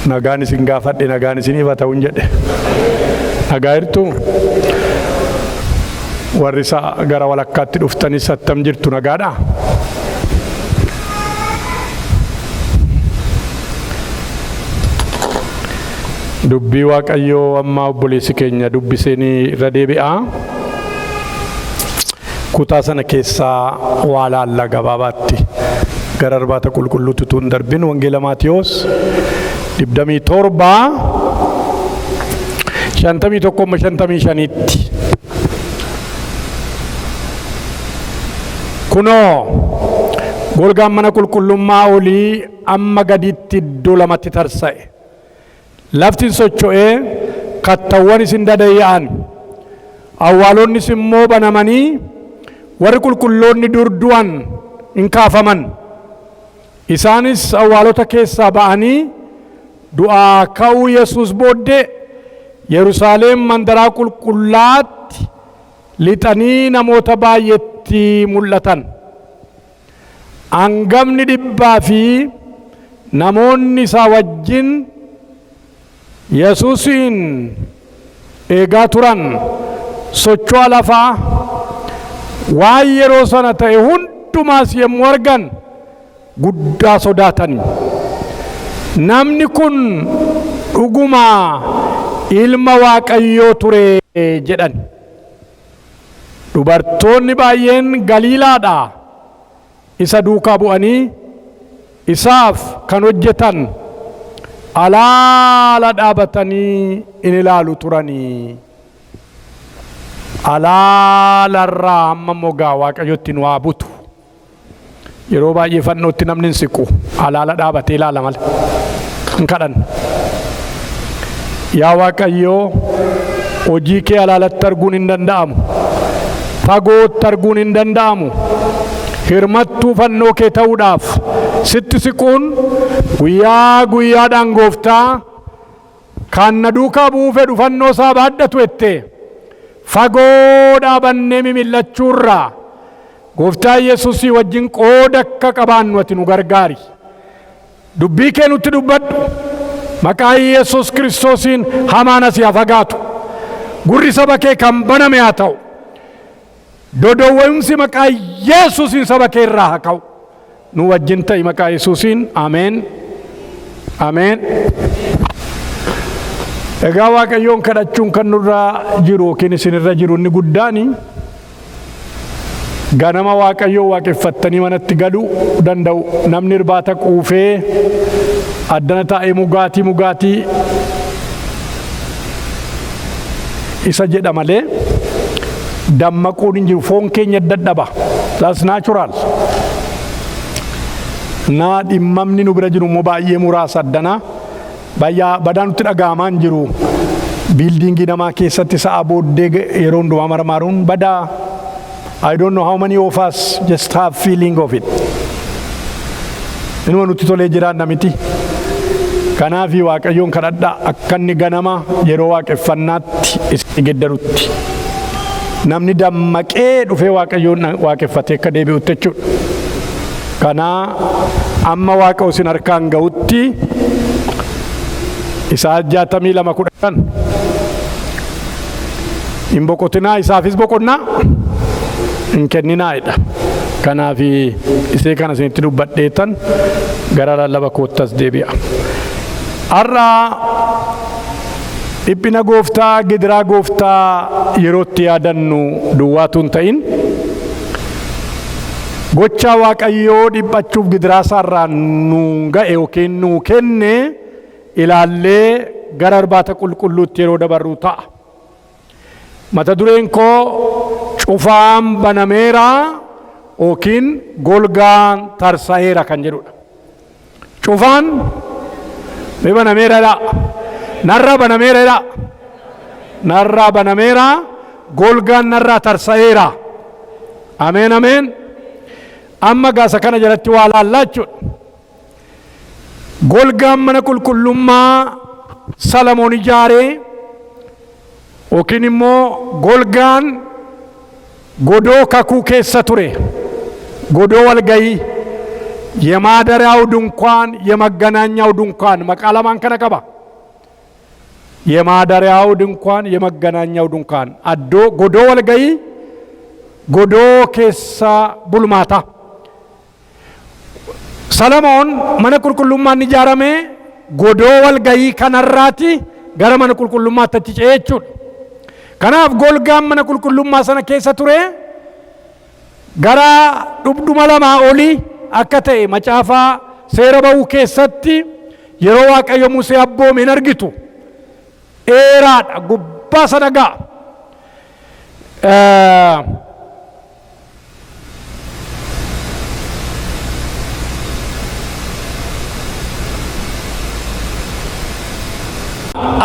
Nagaan isin gaafadhe, nagaan isiniif haa ta'uun jedhe. Nagaa jirtuu? Warri isa gara walakkaatti dhuftanis attam jirtu, nagaadhaa? Dubbii Waaqayyoo amma obboleessi keenya dubbiseen irra deebi'a. Kutaa sana keessaa waa laalla gabaabaatti gara irbaata qulqulluutti utuu hin darbin Wangeela Maatiyoos 27 51 amma 55tti. Kunoo, golgaan mana qulqullummaa olii amma gaditti iddoo lamatti tarsa'e. Lafti in socho'e, kattawwanis in dadayya'an. Awwaalonnis immoo banamanii, warri qulqulloonni dur du'an in kaafaman. Isaanis awwaalota keessaa ba'anii, du'aa ka'uu Yesuus booddee Yerusaalem mandaraa qulqullaa'aatti lixanii namoota baay'eetti mul'atan. Angafni dhibbaa fi namoonni isaa wajjin Yesuusiin eegaa turan socho'a lafaa, waan yeroo sana ta'e hundumaas yommuu argan guddaa sodaatan. Namni kun dhuguma ilma Waaqayyoo ture jedhan. Dubartoonni baay'een Galiilaadhaa isa duukaa bu'anii isaaf kan hojjetan alaala dhaabatanii in ilaalu turanii. Alaala irraa amma immoo gaa Waaqayyotti nu haa butu. Yeroo baay'ee fannootti namni hin siqu. Alaala dhaabatee ilaala malee. Hin kadhanna. Yaa Waaqayyoo, hojii kee alaalatti arguun hin danda'amu. Fagootti arguun hin danda'amu. Hirmattuu fannoo kee ta'uudhaaf sitti siquun guyyaa guyyaadhaan, Gooftaa, kan na duukaa bu'uu fedhu fannoo isaa baadhatu jettee, fagoo dhaabannee mimil'achuurraa Gooftaa Yesuusii wajjin qooda akka qabaannu ati nu gargaari. Dubbii kee nutti dubbadhu. Maqaa Yesuus Kiristoosiin hamaan asii haa fagaatu. Gurri saba kee kan baname haa ta'u. Dodowwa'umsi maqaa Yesuusiin saba kee irraa haa ka'u. Nu wajjin ta'i maqaa Yesuusiin. Ameen. Ameen. Egaa Waaqayyoon kadhachuun kan nurra jiru yookiin isinirra jiru inni guddaani, ganama Waaqayyoon waaqeffattanii manatti galuu danda'u. Namni irbaata quufee addana taa'ee mugaatii mugaatii isa jedha malee dammaquun hin jiru. Foon keenya dadhaba. That's natural. Naa dhimmamni nu bira jiru immoo baay'ee muraasa addana. Baay'ee badaa nutti dhaga'amaa hin jiru. Buildingii namaa keessatti sa'a booddee yeroo hundumaa marmaaruun badaa. I don't know how many of us just have feeling of it. Inuma nutti tolee jiraanna miti. Kanaaf Waaqayyoon kadhadhaa akka inni ganama yeroo waaqeffannaatti isin geddarutti. Namni dammaqee dhufee Waaqayyoon waaqeffatee akka deebi'utti jechuudha. Kanaa amma Waaqa isin harkaan ga'utti isaa 62:15, hin boqotinaa, isaafis boqonnaa hin kenninaa jedha. Kanaaf isee kana isinitti dubbadheetan gara lallaba koottas deebi'a. Har'a dhiphina Gooftaa, gidiraa Gooftaa yerootti yaadannu duwwaatu hin ta'in, gochaa Waaqayyoo dhiphachuuf gidiraa isaarraa nu ga'e yookiin nuu kenne ilaallee gara irbaata qulqulluutti yeroo dabarru ta'a. Mata dureen koo cufaan banameera yookiin golgaan tarsa'eera kan jedhudha. Cufaan ni banameera dha. Narraa banameera dha. Narraa banameera, golgaan narraa tarsa'eera. Ameen, ameen. Amma gaasa kana jalatti waa laallaa jechuudha. Golgaan mana qulqullummaa Salamoon ijaaree yookiin immoo golgaan godoo kakuu keessa ture, godoo walgayii, የማደሪያው ድንኳን፣ የመገናኛው ድንኳን maqaa lamaan kana qaba. የማደሪያው ድንኳን፣ የመገናኛው ድንኳን፣ iddoo godoo walgayii, godoo keessa bulmaataa. Salamoon mana qulqullummaan ijaarame godoo walgayii kanarraati gara mana qulqullummaatti achi ce'ee jechuudha. Kanaaf golgaan mana qulqullummaa sana keessa ture gara 200 olii akka ta'e macaafaa seera ba'uu keessatti yeroo Waaqayyo Musee abboome hin argitu. Dheeraadha, gubbaa sana ga'a.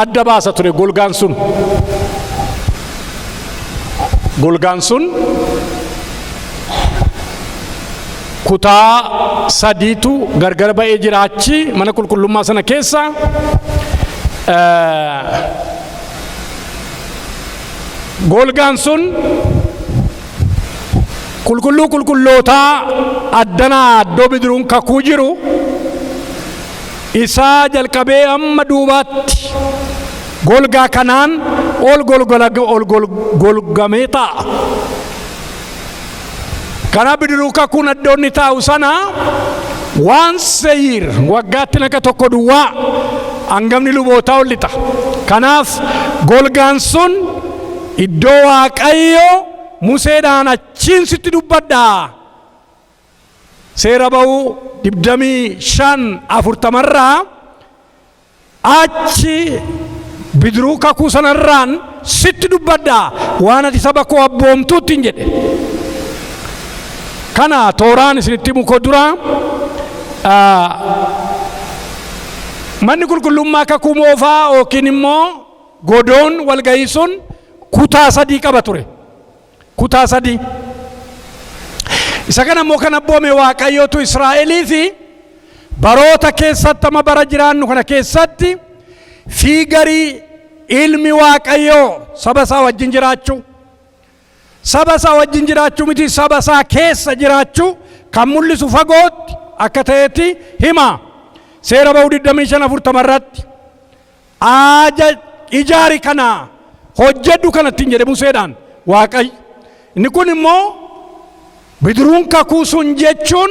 Adda baasa ture golgaan sun. Golgaan sun kutaa sadiitu gargar ba'ee jira achi mana qulqullummaa sana keessa. Golgaan sun qulqulluu qulqullootaa addanaa iddoo bidiruun kakuu jiru isaa jalqabee amma duubaatti golgaa kanaan ol golgola ol golgamee taa'a. Kana bidiruu kakuun iddoonni taa'u sana waan seeyir waggaatti naqa tokko duwwaa hangafni lubootaa ol lixa. Kanaaf golgaan sun iddoo Waaqayyo Museedhaan achiin sitti dubbadhaa. Seera ba'uu 25:40rraa achi bidiruu kakuu sanarraan sitti dubbadhaa waan ati saba koo abboomtuutti hin jedhe. Kana tooraan isinitti himu koo dura, manni qulqullummaa kakuu moofaa yookiin immoo godoon walgayii sun kutaa sadii qaba ture. Kutaa sadii. Isa kana immoo kan abboome Waaqayyootu Israa'elii fi baroota keessatti amma bara jiraannu kana keessatti fiigarii ilmi Waaqayyoo saba isaa wajjin jiraachuu. Saba isaa wajjin jiraachuu miti, saba isaa keessa jiraachuu kan mul'isu fagootti akka ta'etti hima. Seera ba'uu 25:40 irratti aaja ijaari kana hojjedhu kanatti hin jedhe Museedhaan Waaqayyo. Inni kun immoo bidiruun kakuu sun jechuun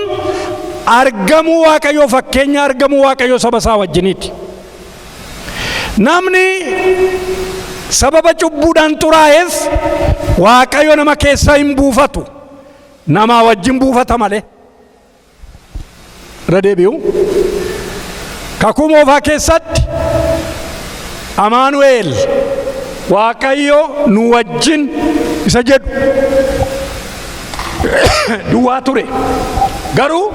argamuu Waaqayyoo, fakkeenya argamuu Waaqayyoo saba isaa wajjiniiti. Namni sababa cubbuudhaan xuraa'eef Waaqayyo nama keessa hin buufatu. Namaa wajjin buufata malee. Irra deebi'u. Kakuu moofaa keessatti Amaanu'eel, Waaqayyo nu wajjin isa jedhu duwwaa ture. Garuu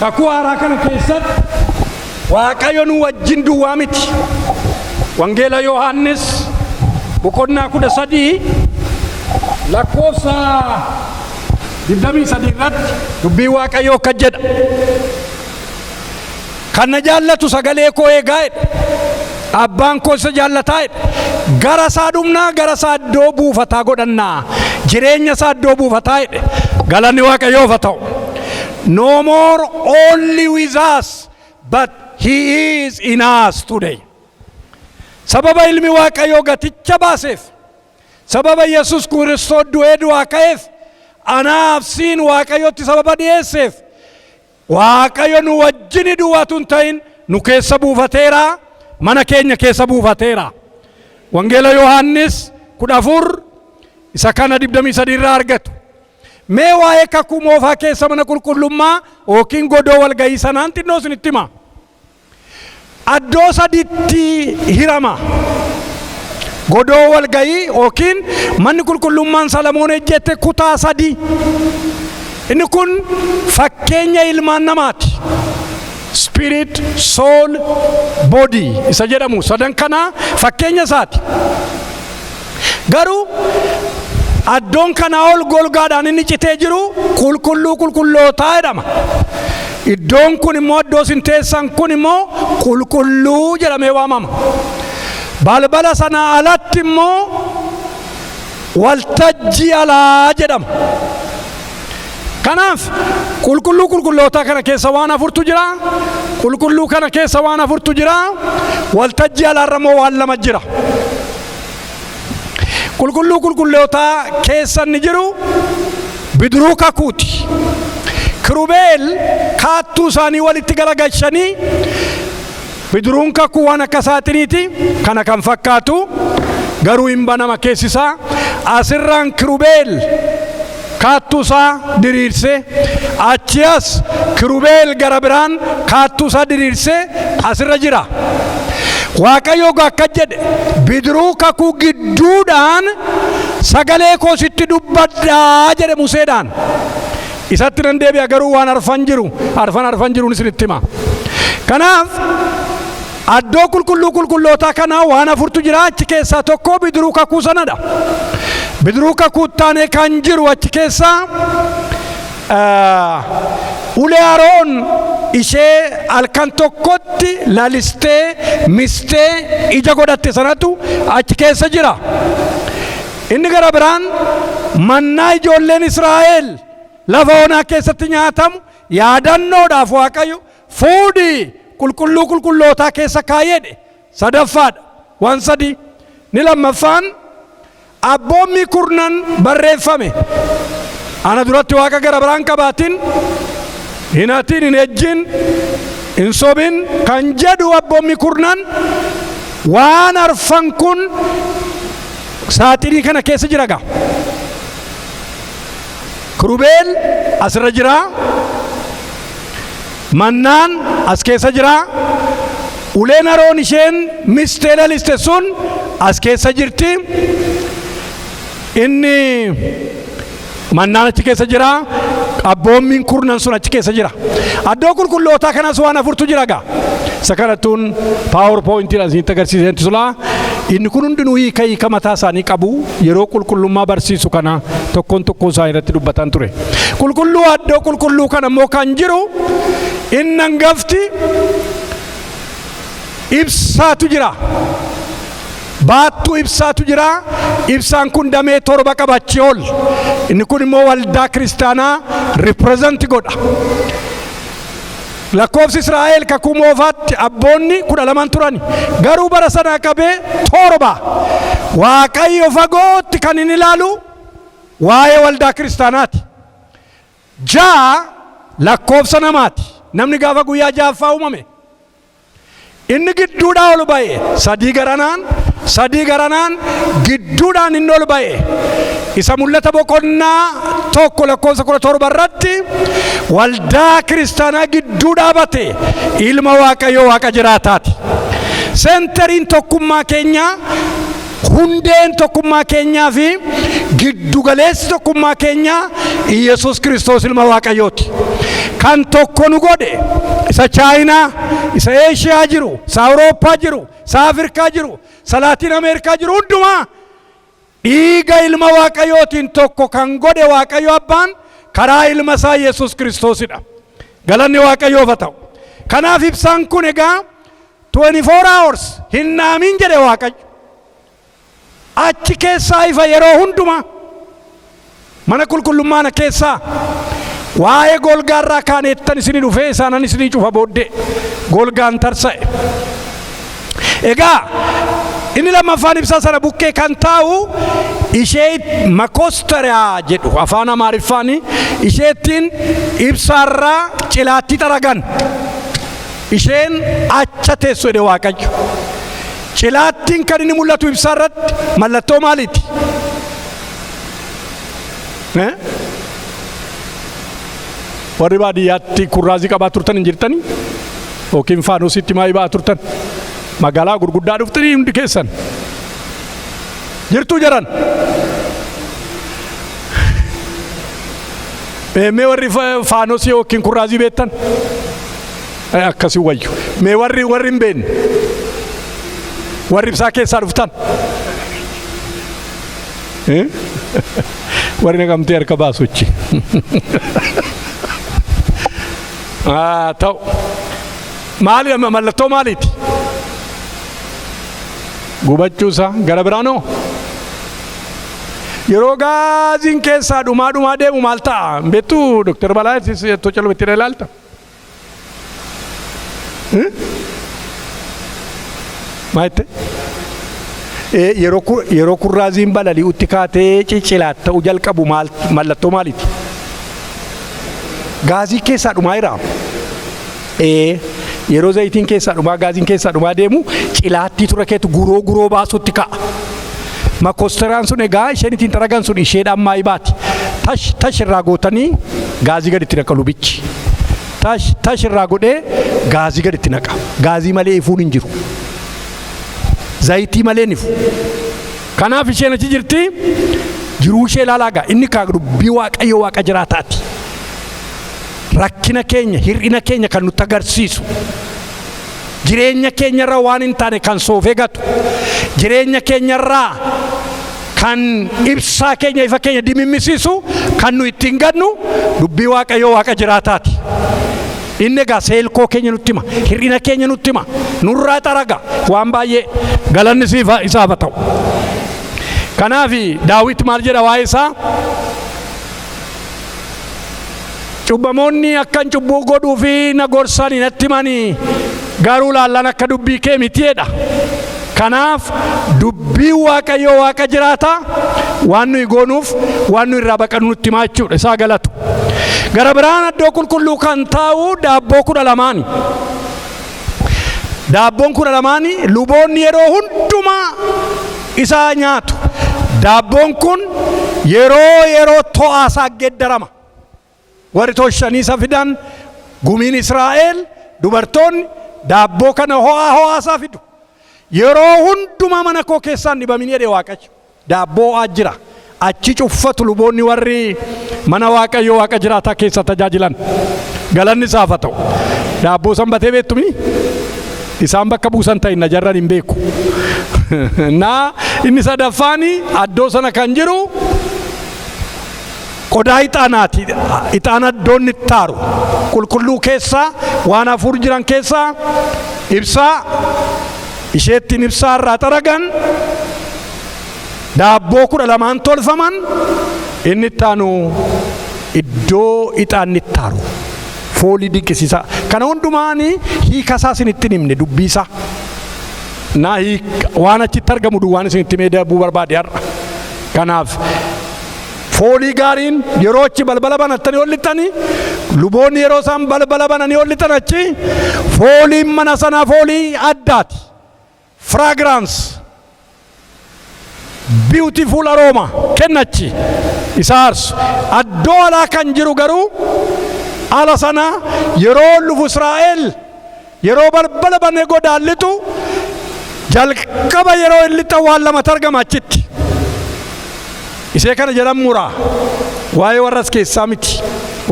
kakuu haaraa kana keessatti Waaqayyo nu wajjin duwwaa miti. Wangeela Yohaannis boqonnaa 13 lakkoofsa 23 irratti dubbii Waaqayyoo akka jedha. Kan na jaallatu sagalee koo eegaa jedha. Abbaan koo isa jaallataa jedha. Gara isaa dhumnaa, gara isaa iddoo buufataa godhannaa. Jireenya isaa iddoo buufataa jedhe. Galanni Waaqayyoof haa ta'u. No more only with us, but he is in us today. Sababa ilmi Waaqayyoo gaticha baaseef, sababa Yesus Kiristoos du'ee du'aa ka'eef, anaaf siin Waaqayyotti sababa dhiyeesseef, Waaqayyo nu wajjini duwwaatu hin ta'in nu keessa buufateera, mana keenya keessa buufateera. Wangeela Yohaannis 14 isa kana 23 irraa argatu. Mee waa'ee kakuu moofaa keessa mana qulqullummaa yookiin godoo walgayii sanaan xinnoo isinitti hima. Addoo sadiitti hirama. Godoo walgayii yookiin manni qulqullummaan Salamoon ejjette kutaa sadii. Inni kun fakkeenya ilmaan namaati. Spirit, soul, body isa jedhamu sadan kana fakkeenya isaati. Garuu addoon kanaa ol golgaadhaan inni citee jiru qulqulluu qulqullootaa jedhama. Iddoon kun immoo, iddoo isin teessan kun immoo, qulqulluu jedhamee waamama. Balbala sanaa alatti immoo waltajjii alaa jedhama. Kana Kanaaf qulqulluu qulqullootaa kana keessa waan afurtu jira. Qulqulluu kana keessa waan afurtu jira. Waltajjii alaarra immoo waan lama jira. Qulqulluu qulqullootaa keessa inni jiru bidiruu kakuuti. Kirubeel kaattuu isaanii walitti garagalchanii, bidiruun kakuu waan akka saaxiniiti, kana kan fakkaatu, garuu hin banama keessisaa. Asirraan kirubeel kaattuu isaa diriirsee, achi as kirubeel gara biraan kaattuu isaa diriirsee asirra jira. Waaqayyo akka jedhe, "Bidiruu kakuu gidduudhaan sagalee koo sitti dubbadhaa," jedhe Museedhaan. Isatti nan deebi'a, garuu waan arfan jiru, arfan arfan jiruun isinitti hima. Kanaaf addoo qulqulluu qulqullootaa kanaa waan afurtu jira. Achi keessaa tokko bidiruu kakuu sanadha. Bidiruu kakuu taanee kan jiru achi keessaa ulee Aroon ishee halkan tokkotti lalistee mistee ija godhatte sanatu achi keessa jira. Inni gara biraan mannaa ijoolleen Israa'el lafa onaa keessatti nyaatamu yaadannoodhaaf Waaqayyo fuudhii qulqulluu qulqullootaa keessa kaayedhe sadaffaadha. Waan sadi. Ni lammaffaan abboommii kurnan barreeffame. "Ana duratti waaqa gara biraan qabaatin, hin hatin, hin ejjin, hin sobin," kan jedhu abboommii kurnan, waan arfan kun saaxinii kana keessa jira gaa. Kirubeel asirra jira. Mannaan as keessa jira. Uleen Aroon isheen mistee laliste sun as keessa jirti. Inni mannaan achi keessa jira. Abboommiin kurnan sun achi keessa jira. Addoo qulqullootaa kanas waan afurtu jira gaa. Isa kanattuun PowerPointiidhaan isinitti agarsiisanti sulaa. Inni kun hundinuu hiika hiika mataa isaanii qabu. Yeroo qulqullummaa barsiisu kana tokkoon tokkoon isaanii irratti dubbatan ture. Qulqulluu addoo qulqulluu kana immoo kan jiru inni hangafti ibsaatu jira. Baattuu ibsaatu jira. Ibsaan kun damee torba qaba achii ol. Inni kun immoo waldaa kiristaanaa represent godha. Lakkoofsi Israa'el kakuu moofaatti abboonni 12 turan. Garuu bara sanaa qabee torba. Waaqayyo fagootti kan inni ilaalu waa'ee waldaa kiristaanaati. 6 lakkoofsa namaati. Namni gaafa guyyaa ja'affaa uumame. Inni gidduudhaa ol ba'e, sadii garanaan, sadii garanaan, gidduudhaan inni ol ba'e. Isa Mul'ata boqonnaa 1 lakkoofsa 17 irratti waldaa kiristaanaa gidduu dhaabate ilma Waaqayyoo Waaqa jiraataati. Centeriin tokkummaa keenyaa, hundeen tokkummaa keenyaa fi giddugaleessi tokkummaa keenyaa Iyesuus Kiristoos ilma Waaqayyooti. Kan tokko nu godhe isa Chaayinaa, isa Eeshiyaa jiru, isa Awurooppaa jiru, isa Afrikaa jiru, isa Laatiin Ameerikaa jiru hundumaa dhiiga ilma Waaqayyootiin tokko kan godhe Waaqayyo Abbaan karaa ilma isaa Yesuus Kiristoosidha. Galanni Waaqayyoof haa ta'u. Kanaaf ibsaan kun egaa 24 hours hin dhaamin jedhe Waaqayyo. Achi keessaa ifa yeroo hundumaa. Mana qulqullummaa keessaa waa'ee golgaarraa kaaneettan isinii dhufee isaanan isinii cufa booddee golgaan tarsa'e. Egaa inni lammaffaan ibsaa sana bukkee kan taa'u ishee makostariyaa jedhu afaan Amaariffaan, isheettiin ibsaarraa cilaatti xaragan, isheen acha teessu jedhe Waaqayyo. Cilaattiin kan inni mul'atu ibsaa irratti mallattoo maaliiti? Eh? Warri baadiyyaatti kurraazii qabaa turtan hin jirtanii? Yookiin faanusitti maayii ba'aa turtan? Magaalaa gurguddaa dhuftanii hundi keessan. Jirtuu jaran? Mee warri faanosii yookiin kurraazii beektan? Akkasii wayyu. Mee warri hin beekne? Warri ibsaa keessaa dhuftan? Eh? Warri Naqamtee harka baasuchi. Haa ta'u. Maali, mallattoo maaliiti? Gubachuusaa gara biraanoo? Yeroo gaaziin keessaa dhumaa dhumaa deemu maal ta'a? Hin beektuu Dooktar Balaa tocaluma ittiin ilaalta. Maal jette? Yeroo kurraaziin balali'utti kaatee cicilaat ta'uu jalqabu maal mallattoo maaliiti? Gaazii keessaa dhumaa jira. Ee, yeroo zayitiin keessaa dhumaa gaaziin keessaa dhumaa deemu cilaattii tura keetu guroo guroo baasutti ka'a. Makosteraan sun egaa isheen ittiin xaragan sun isheedhaan maayii baati. Tash tash irraa gootanii gaazii gadi itti naqa lubichi. Tash tash irraa godhee gaazii gadi itti naqa. Gaazii malee ifuun hin jiru. Zayitii malee hin ifu. Kanaaf isheen achi jirti jiruu ishee ilaalaa gaa inni kaa dubbii Waaqayyo Waaqa jiraataati. Rakkina keenya hir'ina keenya kan nutti agarsiisu. Jireenya keenyarra waan hin taane kan soofee gatu. Jireenya keenyarraa kan ibsaa keenya ifa keenya dimimmisiisu kan nu ittiin gannu dubbii Waaqayyo Waaqa jiraataati. Inni egaa seelkoo keenya nutti hima, hir'ina keenya nutti hima, nurraa xaraga waan baay'ee galanni siif isaaf haa ta'u. Kanaaf Daawit maal jedha waa'ee isaa? Cubbamoonni akkan cubbuu godhuu fi na gorsani natti himanii garuu laallaan akka dubbii kee miti jedha. Kanaaf dubbiin Waaqayyoo Waaqa jiraataa waan nuyi goonuuf waan nuyi irraa baqannu nutti himaa jechuudha isaa galatu. Gara biraan iddoo qulqulluu kan taa'u daabboo 12ni. Daabboon 12ni luboonni yeroo hundumaa isaa nyaatu. Daabboon kun yeroo yeroo to'aa isaa geeddarama. Warri tolchanii isa fidan gumiin Israa'el dubartoonni daabboo kana ho'aa ho'aa isaa fidu. Yeroo hundumaa mana koo keessaan dhibamin jedhe Waaqayyo. Daabboo ho'aa jira. Achi cuffatu luboonni warri mana Waaqayyo Waaqa jiraataa keessa tajaajilan. Galanni isaaf haa ta'u. Daabboo sanbatee beektumi? Isaan bakka buusan ta'in na jarran hin beeku. Naa inni sadaffaan addoo sana kan jiru qodaa ixaanaati. Ixaana iddoon itti taaru. Qulqulluu keessaa waan afur jiran keessaa ibsaa isheettiin ibsaa irraa xaragan daabboo 12n tolfaman inni itti aanu iddoo ixaanni itti taaru. Foolii dinqisiisaa. Kana hundumaan hiika isaa isinitti hin himne dubbii isaa. Naa waan achitti argamu duwwaan isinitti himee darbuu barbaade har'a. Kanaaf foolii gaariin yeroo achi balbala banattanii ol lixxanii luboonni yeroo isaan balbala bananii ol lixxan achi fooliin mana sanaa foolii addaati. Fragrance beautiful aroma kennachi isa aarsu. Addoo alaa kan jiru garuu ala sana yeroo lufu Israa'el yeroo balbala banee godaan lixu jalqaba yeroo inni lixan waan lamatu argama achitti. Isee kana jedhan muraa. Waa'ee warra as keessaa miti.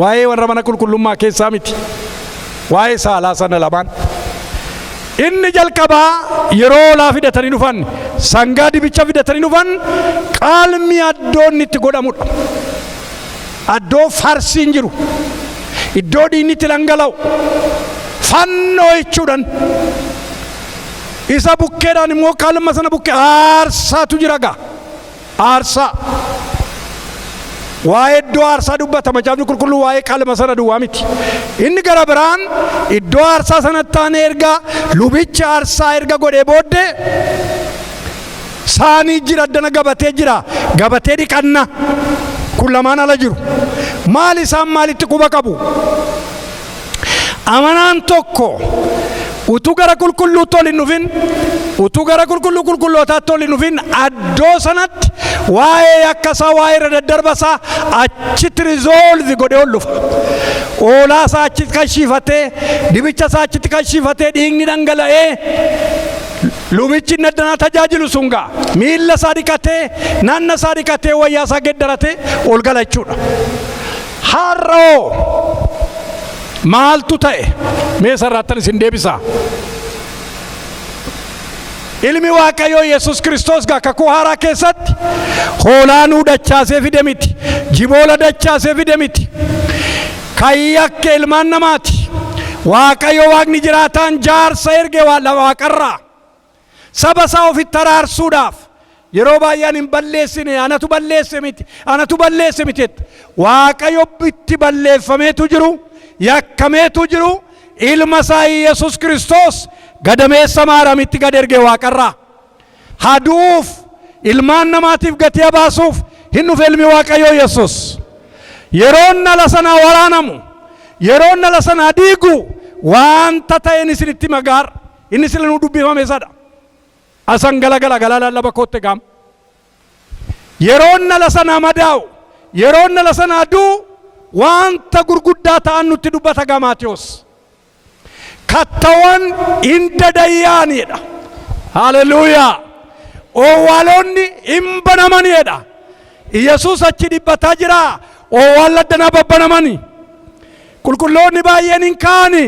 Waa'ee warra mana qulqullummaa keessaa miti. Waa'ee saalaa sana lamaan. Inni jalqabaa yeroo hoolaa fidatanii dhufan, sangaa dibicha fidatanii dhufan qalmi addoonni itti godhamudha. Addoo farsiin jiru. Iddoo dhiigni itti dhangala'u. Fannoo jechuudhaan. Isa bukkeedhaan immoo qalma sana bukkee aarsaatu jira gaa. Aarsaa. Waa'ee iddoo aarsaa dubbata macaafni qulqulluu waa'ee qalma sana duwwaa miti. Inni gara biraan iddoo aarsaa sanatti taanee erga lubichi aarsaa erga godhee booddee saanii jira addana gabatee jira gabatee dhiqanna kun lamaan ala jiru. Maal isaan maalitti quba qabu? Amanaan tokko utuu gara qulqulluutti ol hin dhufin, utuu gara qulqulluu qulqullootaatti ol hin dhufin addoo sanatti waa'ee yakka isaa waa'ee irra daddarba isaa achitti resolve godhee ol dhufa. Oolaa isaa achitti kashiifatee, dibicha isaa achitti kashiifatee dhiigni dhangala'ee lubichi inni addanaa tajaajilu sun ga'a. Miilla isaa dhiqatee, naanna isaa dhiqatee, wayyaa isaa geddaratee ol gala jechuudha. Har'oo maaltu ta'e? Mee sarraattan isin deebisa. Ilmi Waaqayyoo Yesus Kiristoos gaa kakuu haaraa keessatti hoolaa nuu dachaasee fide miti. Jiboola dachaasee fide miti. Kan yakke ilmaan namaati. Waaqayyo Waaqni jiraataan jaarsa erge waaqarraa. Saba isaa ofitti araarsuudhaaf Yeroo baay'ee ani hin balleessine, anatu balleesse miti, anatu balleesse miti jetta. Waaqayyo itti balleeffameetu jiru, yakkameetu jiru, ilma isaa Yesus Kiristoos gadameessa Maaramitti gad erge waaqarraa. Haduuf ilmaan namaatiif gatii baasuuf hin dhufe ilmi Waaqayyoo Yesus. Yeroon ala sanaa waraanamu, yeroon ala sanaa diigu, wanta ta'een isinitti magaar inni sila nu dubbifame sadha. Asan galagala galaa lallaba kootte gaam. Yeroon ala sanaa madaa'u, yeroon ala sanaa du'u, wanta gurguddaa ta'an nutti dubbata gaa Maatiyos. Kattawan hin dadayyaanidha. Haleluuyaa! Owwaaloonni hin banamanidha. Yesuus achi dhibbataa jira. Owwaalla addanaa babbanamani. Qulqulloonni baay'een hin ka'ani.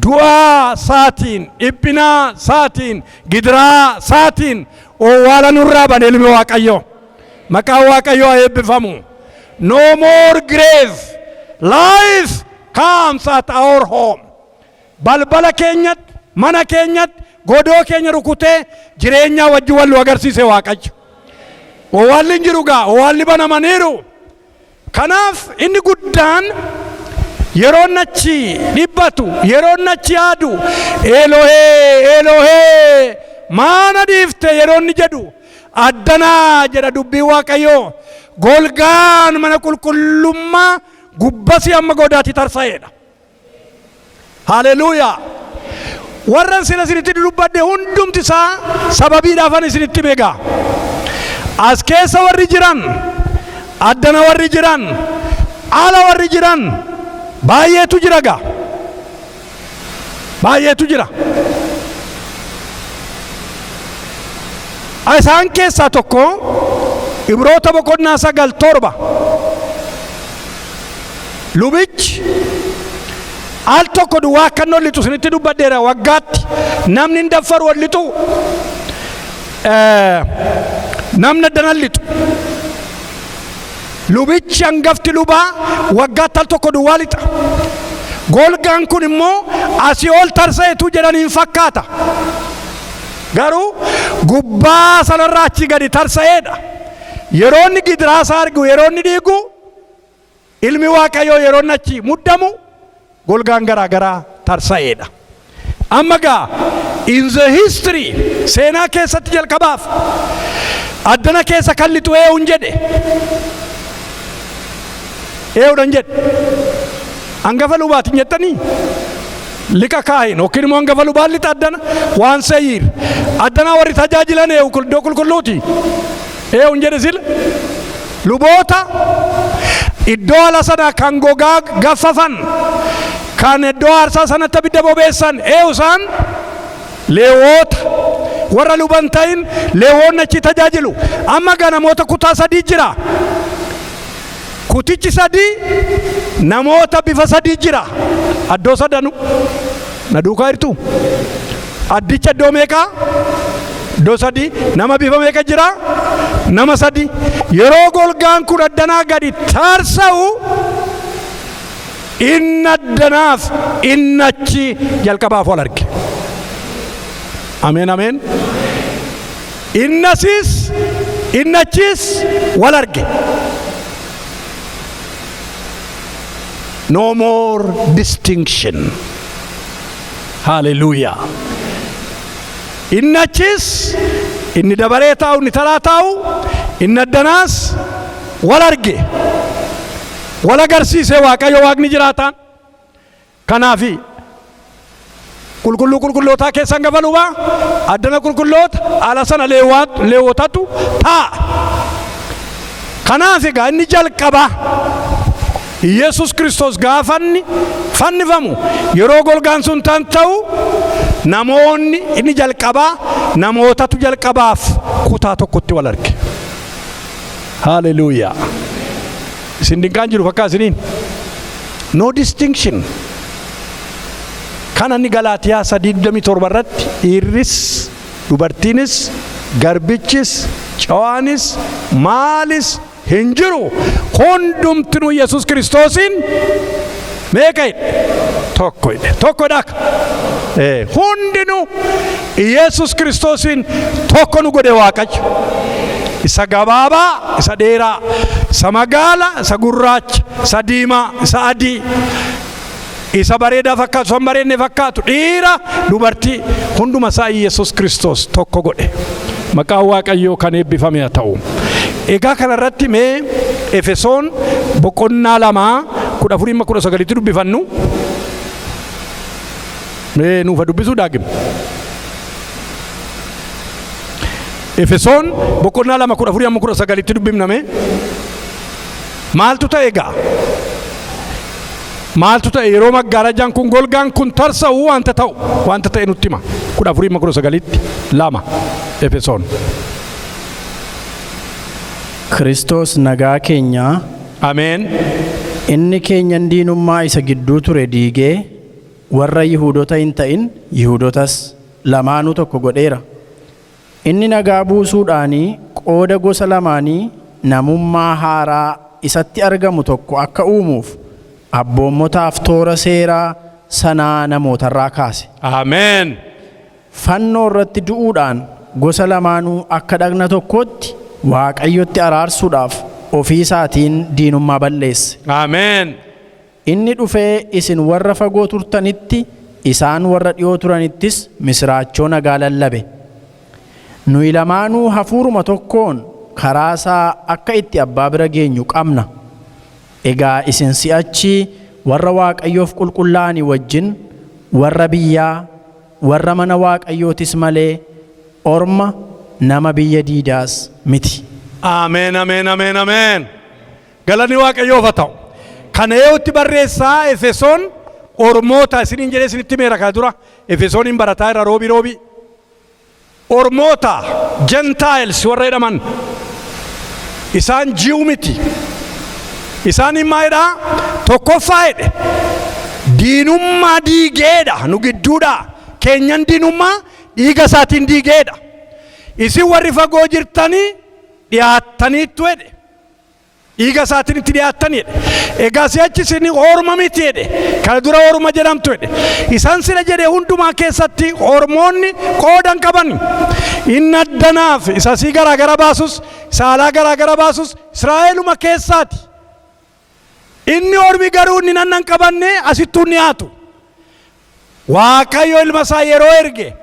Du'aa saatiin, dhiphinaa saatiin, gidiraa saatiin owwaala nurraa bane ilmi Waaqayyoo. Maqaan Waaqayyoo haa eebbifamu. No more grave. Life comes at our home. Balbala keenyatti, mana keenyatti, godoo keenya rukutee jireenyaa wajjin wal nu agarsiise Waaqayyo. Owwaalli hin jiru gaa, owwaalli banamaniiru. Kanaaf inni guddaan yeroo achi dhibbatu, yeroo achi yaadu, "Elohee, Elohee, maana dhiifte?" yeroo inni jedhu, addanaa jedha dubbii Waaqayyoo. Golgaan mana qulqullummaa gubbasii amma godaatti tarsa'eedha. Haleluuyaa! Warran sila isinitti dubbadhe hundumti isaa sababiidhaafan isinitti beeka. As keessa warri jiran, addana warri jiran, ala warri jiran baay'eetu jira gaa. Baay'eetu jira. Isaan keessaa tokko Ibroota boqonnaa 9:7, lubichi al tokko duwwaa akka inni ol lixu isinitti dubbadheera. Waggaatti namni hin daffaru ol lixu, namni addana lixu. Lubichi hangafti lubaa waggaatti al tokko duwwaa lixa. Golgaan kun immoo asii ol tarsa'etu jedhaniin fakkaata, garuu gubbaa sanarraa achi gadi tarsa'eedha. Yeroo inni gidiraa isaa argu, yeroo inni dhiigu, ilmi Waaqayyoo yeroo inni achi muddamu, golgaan garaa garaa tarsa'eedha. Amma gaa in the history, seenaa keessatti jalqabaaf addana keessa kan lixu eenyuun jedhe? Eenyuudhan jedhe? Hangafa lubaatiin jettanii, liqa kaahin yookiin immoo hangafa lubaan lixa addana waan seeyiir addana warri tajaajilan eenyu? Iddoo qulqulluuti eenyuun jedhe sila? Luboota. Iddoo ala sana kan gogaa gaffafan, kan iddoo aarsaa sanatti abidda bobeessan eenyu isaan? Leewoota, warra luban ta'in. Leewoonni achi tajaajilu. Amma gaa namoota kutaa sadii jira. Kutichi sadii, namoota bifa sadii jira addoo sadanu. Na duukaa jirtu? Addicha iddoo meeqaa? Iddoo sadii. Nama bifa meeqa jira? Nama sadi. Yeroo golgaan kun addanaa gadi tarsa'u, inni addanaaf inni achi jalqabaaf wal arge. Ameen, ameen. Inni asiis inni achiis wal arge. No more distinction. Hallelujah! Inni achiis, inni dabaree taa'u, inni taraa taa'u, inni addanaas wal arge, wal agarsiise Waaqayyo Waaqni jiraataan. Kanaafi qulqulluu qulqullootaa keessan hangafa lubaa, addana qulqulloota, ala sana leewwotatu taa'a. Kanaaf egaa inni jalqaba Yesus Kiristoos gaafanni fannifamu, yeroo golgaan sun tan ta'u, namoonni inni jalqabaa namootatu jalqabaaf kutaa tokkotti wal arge. Haleluuyaa! Isin dinqaan jiru fakkaa isiniin. No distinction. Kana inni Galaatiyaa 3:27 irratti dhiirris dubartiinis garbichis cawaanis maalis hin jiru, hundumtinuu Yesus Kiristoosiin Meeqa jedhe? Tokko jedhe. Tokko dhaaka. Hundinuu Iyeesus Kiristoosiin tokko nu godhe Waaqayyo. Isa gabaabaa, isa dheeraa, isa magaala, isa gurraacha, isa diimaa, isa adii, isa bareedaa fakkaatu, isa hin bareedne fakkaatu, dhiira, dubartii, hunduma isaa Iyeesus Kiristoos tokko godhe. Maqaan Waaqayyoo kan eebbifame haa ta'u. Egaa kana irratti mee Efesoon boqonnaa 2 14 19tti dubbifannu. Mee nuufa dubbisuu daagim. Efesoon boqonnaa 2 14 amma 19tti dubbifna mee. Maaltu ta'e egaa? Maaltu ta'e yeroo maggaarajaan kun golgaan kun tarsa'u wanta ta'u wanta ta'e nutti hima. 14 amma 19tti 2 Efesoon. Kiristoos nagaa keenya. Ameen. Inni keenyan diinummaa isa gidduu ture diigee warra Yihuudota hin ta'in Yihuudotas lamaanuu tokko godheera. Inni nagaa buusuudhaanii qooda gosa lamaanii namummaa haaraa isatti argamu tokko akka uumuuf abboommotaaf toora seeraa sanaa namootarraa kaase. Ameen. Fannoo irratti du'uudhaan gosa lamaanuu akka dhagna tokkootti Waaqayyotti araarsuudhaaf ofii isaatiin diinummaa balleesse. Ameen. Inni dhufee isin warra fagoo turtanitti, isaan warra dhi'oo turanittis misiraachoo nagaa lallabe. Nuyi lamaanuu hafuuruma tokkoon karaa isaa akka itti abbaa bira geenyu qabna. Egaa isin si'achi warra Waaqayyoof qulqullaa'anii wajjin warra biyyaa, warra mana Waaqayyootis malee, orma, nama biyya diidaas miti. Ameen ameen ameen ameen galanni waaqayyoof haa ta'u. Kana eewutti barreessaa Efesoon ormoota isiniin jedhee isinitti himeera kana dura Efesooniin barataa irra roobii roobii. Ormoota, Gentiles, warra jedhaman isaan Jew miti. Isaaniin maa jedhaa? Tokkoffaa jedhe diinummaa diigeedha nu gidduudhaa. Keenyan diinummaa dhiiga isaatiin diigeedha. Isin warri fagoo jirtanii dhiyaattaniittu jedhe. Dhiiga isaatiin itti dhiyaattani jedhe. Egaa si'achi isin orma miti jedhe. Kana dura orma jedhamtu jedhe. Isan sila jedhe hundumaa keessatti ormoonni qooda hin qaban. Inni addanaaf isa asii garaa gara baasus, isa alaa garaa gara baasus Israa'eluma keessaati. Inni ormi garuu inni nanna hin qabanne asittuu hin dhiyaatu. Waaqayyo ilma isaa yeroo erge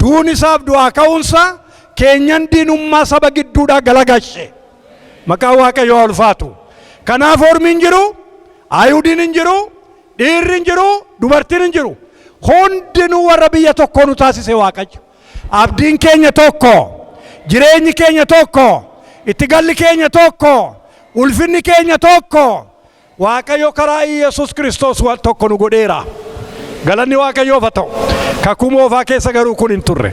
duun isaaf du'aa ka'uunsaa keenyan diinummaa saba gidduudhaa galagalche. Maqaan Waaqayyoo haa ulfaatu. Kanaaf ormi hin jiru, Ayihudiin hin jiru, dhiirri hin jiru, dubartiin hin jiru. Hundinuu warra biyya tokkoo nu taasise Waaqayyo. Abdiin keenya tokko, jireenyi keenya tokko, itti galli keenya tokko, ulfinni keenya tokko. Waaqayyo karaa Iyyasuus Kiristoos waan tokko nu godheera. Galanni Waaqayyoof haa ta'u. Kakuu moofaa keessa garuu kun hin turre.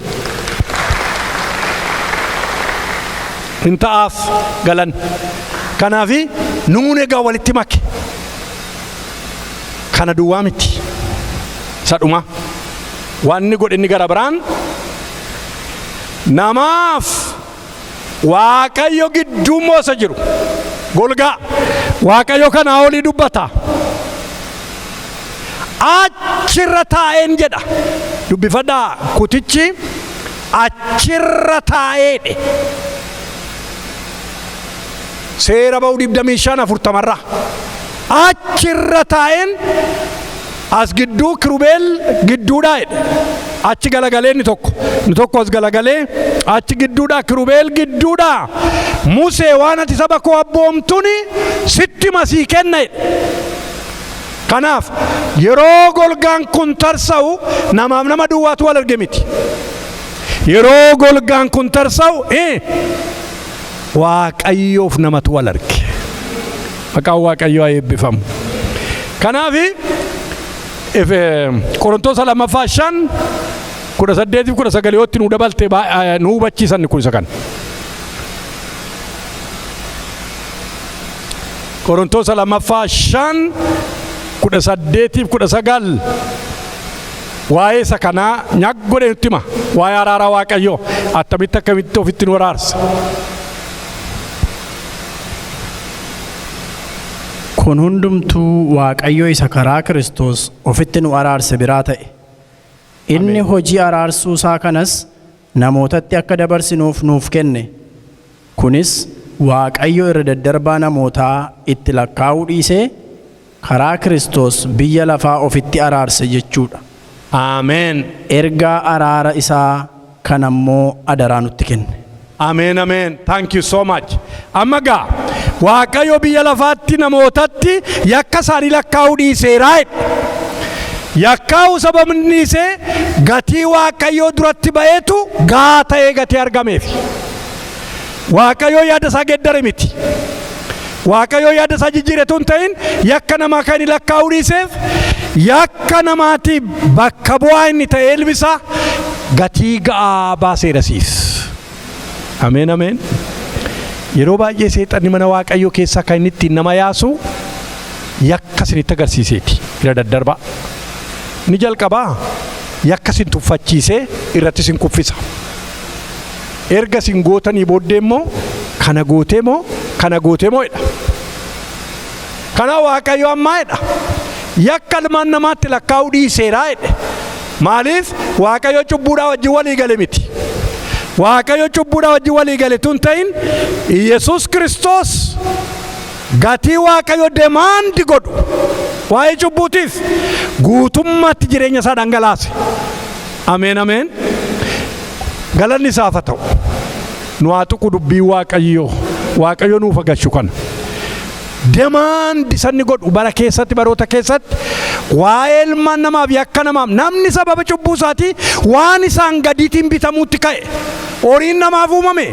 Hin ta'aaf galan. Kanaaf nuun egaa walitti make. Kana duwwaa miti. Isa dhumaa. Waan inni godhe inni gara biraan namaaf Waaqayyo gidduu immoo isa jiru golgaa Waaqayyo kanaa olii dubbata. Achirra taa'een jedha. Dubbifadhaa kutichi achirra taa'eedhe. Seera ba'uu 25 40rraa. Achirra taa'een as gidduu kirubeel gidduudhaa jedhe. Achi galagalee inni tokko. Inni tokko as galagalee achi gidduudhaa kirubeel gidduudhaa. Musee waan ati saba koo abboomtuni sitti masii kenna jedhe. Kanaaf yeroo golgaan kun tarsa'u namaaf nama duwwaatu wal arge miti. Yeroo golgaan kun tarsa'u Waaqayyoof namatu wal arge. Maqaan Waaqayyoo haa eebbifamu. Kanaaf Qorontosa lammaffaa 5 18 19 yootti nu dabalte nu hubachiisan kun isa kana. Qorontosa lammaffaa 5 18 19 waa'ee isa kanaa nyaq godhee nutti hima. Waa'ee araara Waaqayyoo attamitti akkamitti ofitti nu araarsa. Kun hundumtuu Waaqayyo isa karaa Kiristoos ofitti nu araarse biraa ta'e. Inni hojii araarsuu isaa kanas namootatti akka dabarsinuuf nuuf kenne. Kunis Waaqayyo irra daddarbaa namootaa itti lakkaa'uu dhiisee karaa Kiristoos biyya lafaa ofitti araarse jechuudha. Ameen. Ergaa araara isaa kan ammoo adaraa nutti kenne. Ameen, ameen. Thank you so much. Amma gaa Waaqayyo biyya lafaatti namootatti yakka isaanii lakkaa'uu dhiiseeraa jedha. Yakkaa'uu sababni dhiisee gatii Waaqayyoo duratti ba'eetu gaa ta'ee gatii argameef. Waaqayyoo yaada isaa geeddare miti. Waaqayyoo yaada isaa jijjiiretu hin ta'in, yakka namaa kan inni lakkaa'uu dhiiseef yakka namaatiif bakka bu'aa inni ta'e ilmi isaa gatii ga'aa baaseera siif. Ameen, ameen. Yeroo baay'ee seexanni mana Waaqayyoo keessaa kan inni ittiin nama yaasu yakka isinitti agarsiiseeti. Irra daddarbaa. Ni jalqabaa yakka isin tuffachiisee irratti isin kuffisa. Erga isin gootanii booddee immoo kana gootee moo, kana gootee moo jedha. Kana Waaqayyo ammaa jedha. Yakka ilmaan namaatti lakkaa'uu dhiiseeraa jedhe. Maaliif? Waaqayyo cubbuudhaa wajjin walii gale miti. Waaqayyo cubbuudhaa wajjin walii gale tun ta'in, Yesuus Kiristoos gatii Waaqayyo demand godhu waa'ee cubbuutiif guutummaatti jireenya isaa dhangalaase. Ameen, ameen. Galanni isaaf haa ta'u. Nu haa tuqu dubbii Waaqayyoo. Waaqayyo nuuf agashu kana. Demand sanni godhu bara keessatti, baroota keessatti waa'ee ilmaan namaaf, yakka namaaf, namni sababa cubbuu isaatii waan isaan gadiitiin bitamuutti ka'e. Horiin namaaf uumame,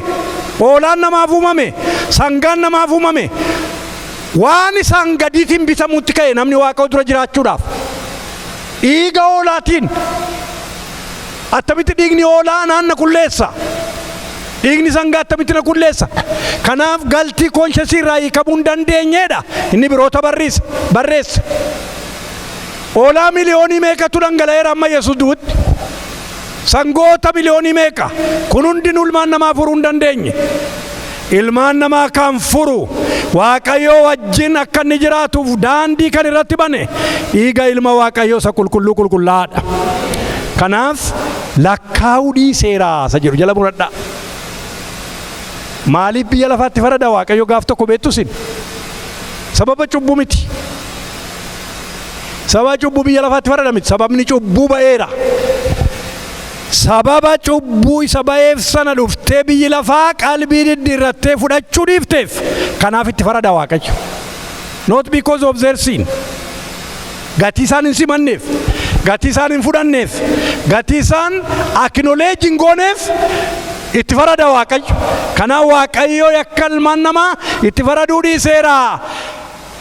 hoolaan namaaf uumame, sangaan namaaf uumame, waan isaan gadiitiin bitamuutti ka'e namni Waaqa dura jiraachuudhaaf. Dhiiga hoolaatiin attamitti dhiigni hoolaa naan na qulleessa? Dhiigni sangaa attamitti na qulleessa? Kanaaf guilty conscience irraa hiikamuu hin dandeenyeedha. Inni biroota barreessa barreessa. Hoolaa miliyoonii meeqatu dhangala'eera amma Yesuus du'utti? Sangoota miliyoonii meeqa? Kun hundinuu ilmaan namaa furuu hin dandeenye. Ilmaan namaa kan furu, Waaqayyoo wajjin akka inni jiraatuuf daandii kan irratti bane dhiiga ilma Waaqayyoo isa qulqulluu qulqullaa'aadha. Kanaaf lakkaa'uu dhiiseeraa isa jedhu jala muradhaa. Maaliif biyya lafaatti farada Waaqayyo gaaf tokko beektu isin? Sababa cubbuu miti. Sababa cubbuu biyya lafaatti farada miti. Sababni cubbuu ba'eera. Sababa cubbuu isa ba'eef sana dhuftee biyyi lafaa qalbii diddiirrattee fudhachuu dhiifteef kanaaf itti farada Waaqayyo. Not because of their sin. Gatii isaan hin simanneef, gatii isaan hin fudhanneef, gatii isaan acknowledge hin gooneef itti farada Waaqayyo. Kanaaf Waaqayyo yakka ilmaan namaa itti faraduu dhiiseera.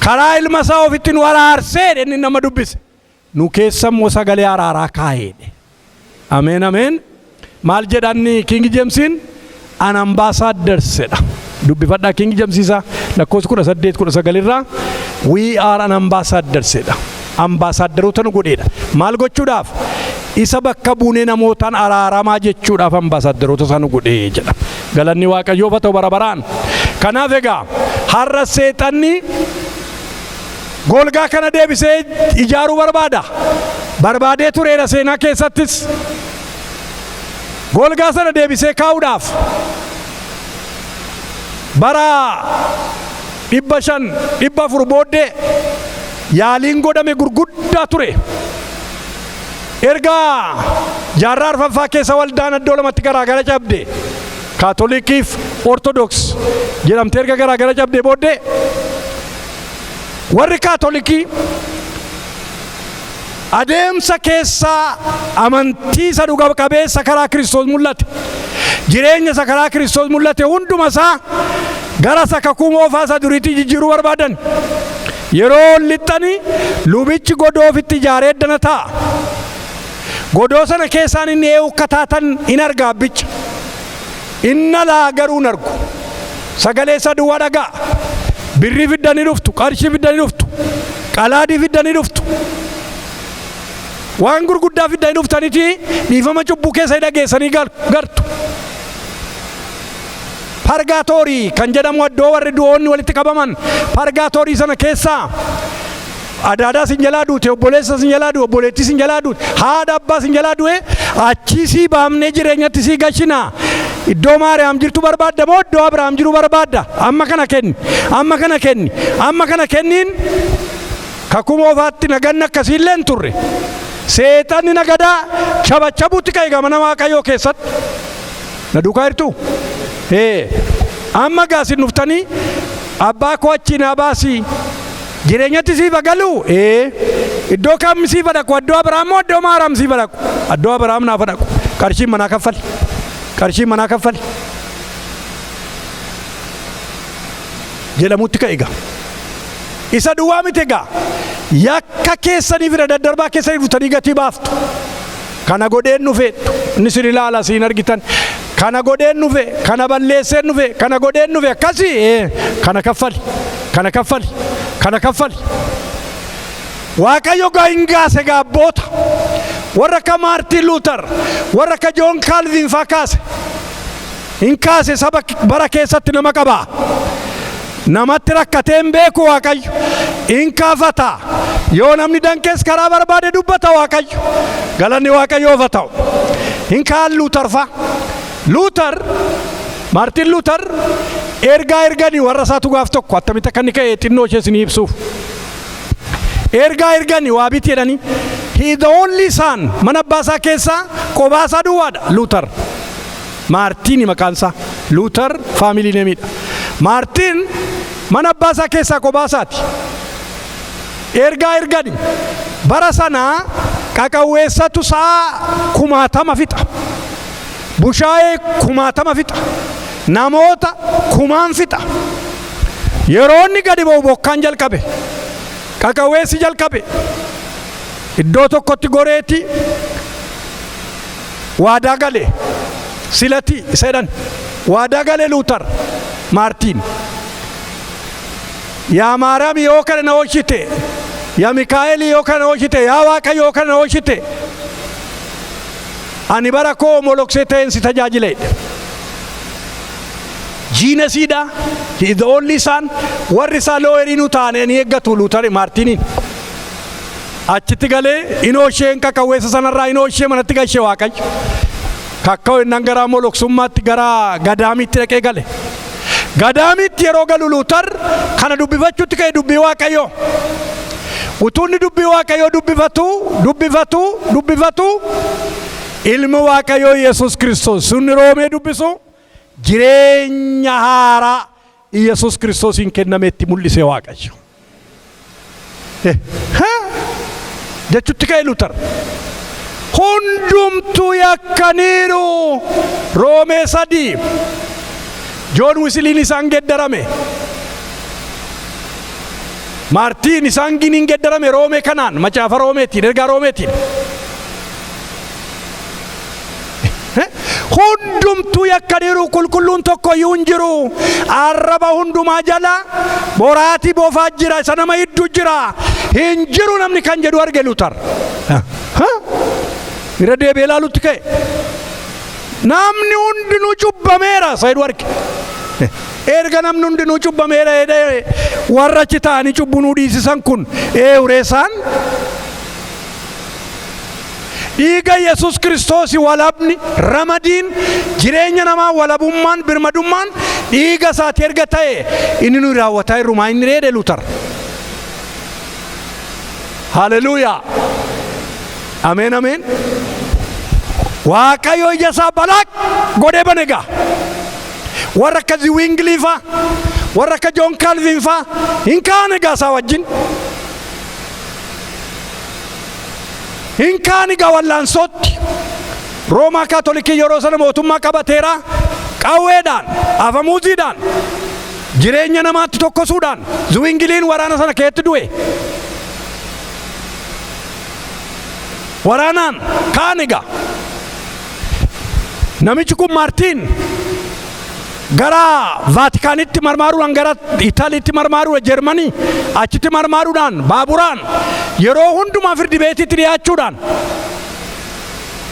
Karaa ilma isaa ofitti nu araarsee inni nama dubbise. Nu keessa immoo sagalee araaraa kaa'eedhe. Ameen, ameen. Maal jedhanni King Jamesiin? An ambassadors jedha. Dubbifadhaa King Jamesiisaa lakkoofsa 18 19 irraa, "We are an ambassadors" jedha. Ambaasaaddaroota nu godheedha. Maal gochuudhaaf? Isa bakka buunee namootaan araaramaa jechuudhaaf ambaasaaddaroota isaa nu godhee jedha. Galanni Waaqayyoof haa ta'u bara baraan. Kanaaf egaa har'a seexanni golgaa kana deebisee ijaaruu barbaada. Barbaadee tureera seenaa keessattis. Golgaa sana deebisee kaa'uudhaaf bara 500 400 booddee yaaliin godhame gurguddaa ture. Erga jaarraa arfaffaa keessa waldaan iddoo lamatti garaagara cabde, Kaatolikiif Ortodoks jedhamte, erga garaagara cabde booddee warri Kaatolikii adeemsa keessaa amantii isa dhuga qabeessa karaa Kiristoos mul'ate, jireenya isa karaa Kiristoos mul'ate hunduma isaa gara isa kakuu moofaa isa duriitti jijjiiruu barbaadan. Yeroo lixxanii lubichi godoo ofitti ijaaree eddana taa'a. Godoo sana keessaan inni ee'u akka taatan hin arga abbicha. Inni alaa garuu hin argu. Sagalee isa duwwaa dhaga'a. Birrii fiddanii dhuftu, qarshii fiddanii dhuftu, qalaadii fiddanii dhuftu. Waan gurguddaa fiddanii dhuftaniiti dhiifama cubbuu keessa dhageessanii gartu. Purgatory kan jedhamu, iddoo warri du'oonni walitti qabaman, purgatory sana keessaa adaadaa sin jalaa duute, obboleessa sin jalaa du'e, obboleettii sin jalaa duute, haadha abbaa sin jalaa du'e, achii sii baamnee jireenyatti sii gashinaa. Iddoo Maariyaam jirtu barbaadda moo iddoo Abrahaam jiru barbaadda? Amma kana kenni, amma kana kenni, amma kana kenniin. Kakuu Moofaatti naganni akkasiillee hin turre. Seexanni nagadaa chabachabuutti ka'e mana Waaqayyoo keessatti. Na duukaa jirtu? Ee, amma gaasin dhuftanii, "Abbaa koo, achii naa baasii, jireenyatti siif galu." Ee, iddoo kam siif dhaqu? Iddoo Abrahaam moo iddoo Maariyaam siif dhaqu? Iddoo Abrahaam naaf dhaqu. Qarshiin manaa kaffali, qarshiin manaa kaffali jedhamutti ka'e egaa. Isa duwwaa miti egaa, yakka keessanii fi daddarbaa keessanii dhuftanii gatii baaftu. Kana godheen dhufeettu, inni sin ilaala, siin argitan. Kana godheen dhufe, kana balleesseen dhufe, kana godheen dhufe, akkasii, ee, kana kaffali, kana kaffali, kana kaffali. Waaqayyo gaa hin gaase gaabboota warra akka Maartiin Luutar, warra akka Joon Kaalviin faa kaase, hin kaase. Saba bara keessatti nama qabaa. Namatti rakkatee hin beeku Waaqayyo. In kaafata. Yoo namni dankees karaa barbaade dubbata Waaqayyo. Galanni Waaqayyoof haa ta'u. Hin kaan Luutar fa. Luutar, Maartiin Luutar ergaa erganii warra isaatu gaaf tokko attamitti akka inni ka'e xinnoo ishee isinii ibsuuf. Ergaa erganii waa biti jedhanii. He the only son, mana abbaa isaa keessaa qobaa isaa duwwaadha Luutar. Maartiin maqaan isaa. Luutar family name iidha. Maartiin mana abbaa isaa keessaa qobaa isaati. Ergaa ergani bara sanaa qaqawweessatu sa'a 10,000 fixa. Bushaayee 10,000 fixa. Namoota kumaan fixa. Yeroo inni gadi ba'u bokkaan jalqabe. Qaqawweessi jalqabe. Iddoo tokkotti goreeti waadaa gale, silati isa jedhan waadaa gale Luutar Maartiin. Yaa Maariyaam, yoo kana na oolchite, yaa Mikaa'el, yoo kana na oolchite, yaa Waaqa, yoo kana na oolchite, ani bara koo moloksee ta'een si tajaajileedha. Genius iidha. He is the only son. Warri isaa lawyer ii nu taane ni eeggatu Luutar Maartiiniin. Achitti galee inoo isheen qaqawweessa sanarraa inoo ishee manatti gashee Waaqayyo. Kakka'u innan gara moloksummaatti, gara gadaamiitti dhaqee gale. Gadaamiitti yeroo galu Luutar kana dubbifachuutti ka'e, dubbii Waaqayyoo. Utuu inni dubbii Waaqayyoo dubbifatu, dubbifatu, dubbifatu, ilmi Waaqayyoo Yesuus Kiristoos sunni Roomee dubbisu jireenya haaraa Yesuus Kiristoosiin kennametti mul'ise Waaqayyo. Jechutti ka'e Luutar. Hundumtuu yakkaniiru, Roomee 3. Joon Wisiliin isaan geddarame. Maartiin isaan giniin geddarame Roomee kanaan, macaafa Roomeetiin, ergaa Roomeetiin. Hundumtuu yakkaniiru, qulqulluun tokko iyyuu hin jiru. Arraba hundumaa jala boraatii boofaa jira, isa nama hedduu jira. Hin jiru namni kan jedhu arge Luutar. Irra deebi'ee ilaalutti ka'e. Namni hundinuu cubbameera isa jedhu arge. Erga namni hundinuu cubbameera jedhee, warra achi ta'anii cubbuu nuu dhiisisan kun eewureessaan dhiiga Yesus Kiristoos walabni ramadiin jireenya namaa, walabummaan, birmadummaan dhiiga isaati erga ta'e, inni nuyi raawwataa jirru maa inni reedhe Luutar. Haleluuyaa. Ameen, ameen. Waaqayyo ija isaa balaaq godhee bane gaa. Warra akka Ziwiingilii faa, warra akka Joon Kaalviin faa hin kaane gaa isaa wajjin. Hin kaani gaa wallaansootti. Roomaa Kaatolikii yeroo sana mootummaa qabateera. Qawweedhaan, afamuuziidhaan, jireenya namaatti tokkosuudhaan Ziwiingiliin waraana sana keessatti du'e. Waraanaan kaan egaa. Namichi kun Maartiin gara Vaatikaanitti marmaaruudhaan, gara Itaaliitti marmaaruudhaan, Jeermanii achitti marmaaruudhaan, baaburaan yeroo hundumaa firdi beetiitti dhiyaachuudhaan,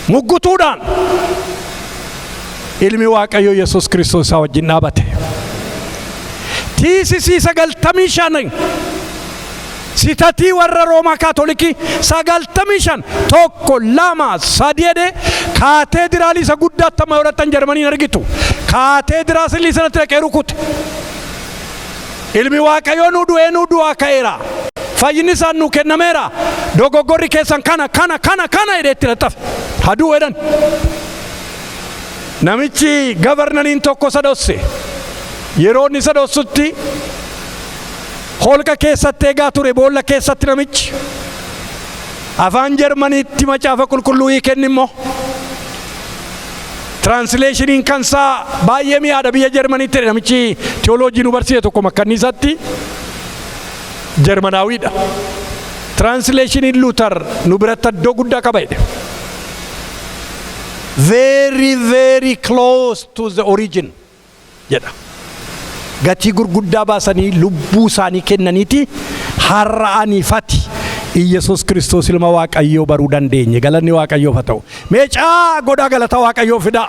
muggutuudhaan Ilmi Waaqayyoo Yesuus Kiristoos isaa wajjin dhaabate. Tiisisii 95 sitatii warra Roomaa Kaatolikii 95 1 2 3 jedhee kaateediraalii isa guddaatti amma godhatan Jarmaniin argitu. Kaateediraalii sanatti dhaqee rukute. Ilmi Waaqayyoo nu du'ee nu du'aa ka'eera. Fayyinni isaan nu kennameera. Dogoggorri keessan kana kana kana kana jedhee itti laxafe. Haduu jedhan. Namichi gavarnaniin tokko isa dhosse. Yeroo inni isa dhossutti holqa keessatti eegaa ture, boolla keessatti namichi. Afaan Jarmaniitti macaafa qulqulluu hiikenni immoo. Translationiin kansaa baay'ee mi'aadha biyya Jarmaniitti jedhe namichi teoloojii nu barsiise tokko makkanniisatti Jarmanaawiidha. Translationiin Luther nu biratti iddoo guddaa qaba jedhe. Very, very close to the origin jedha. Gatii gurguddaa baasanii lubbuu isaanii kennaniiti har'a aniifati Iyyasuus Kiristoos ilma Waaqayyoo baruu dandeenye. Galanni Waaqayyoof haa ta'u. Meecaa godhaa galata Waaqayyoo fidaa.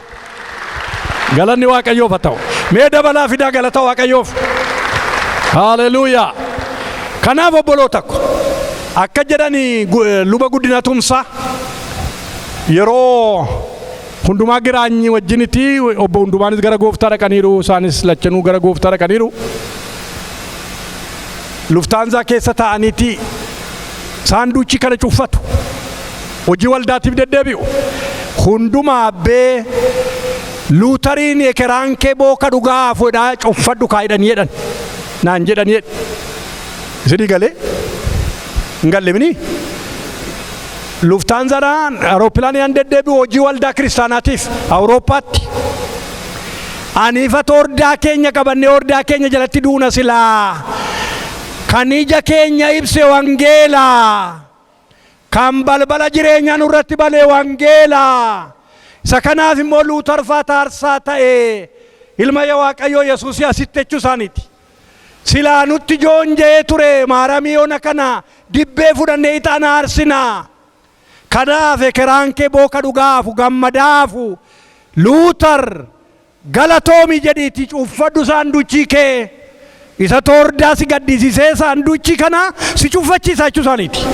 Galanni Waaqayyoof haa ta'u. Mee dabalaa fidaa galata Waaqayyoof. Haleluuyaa. Kanaaf obboloota ko akka jedhani luba Guddina Tumsaa yeroo Hundumaa Giraanyi wajjiniti, obbo Hundumaanis gara gooftaa dhaqaniiru, isaanis lachanuu gara gooftaa dhaqaniiru. Luftaanzaa keessa taa'aniiti saanduuchii kana cuffatu. Hojii waldaatiif deddeebi'u. Hundumaa abbee Luutariin ekeraan kee booka dhugaa fudhaa cuffadhu kaa jedhanii jedhan. Naan jedhanii jedhe. Isinii galee? Hin galle minii? Luftaanzaadhaan aerooppilaaniidhaan deddeebi'u hojii waldaa kiristaanaatiif Awurooppaatti. Aniifata hordaa keenya qabannee hordaa keenya jalatti duuna silaa. Kan ija keenya ibse wangeela. Kan balbala jireenyaa nurratti bane wangeela. Isa kanaaf immoo Luutar faa taarsaa ta'e ilma Waaqayyoo Yesuusii asitti jechuu isaaniiti. Silaa nutti joonja'ee ture maaramii ona kana dibbee fudhannee ixaana aarsinaa. Kanaaf ekeraan kee booka dhugaafu gammadaafu Luutar galatoomi jedhiiti cuffadhu saanduchii kee isa toordaa si gaddisiisee saanduchii kana si cuffachiisa jechuu isaaniiti.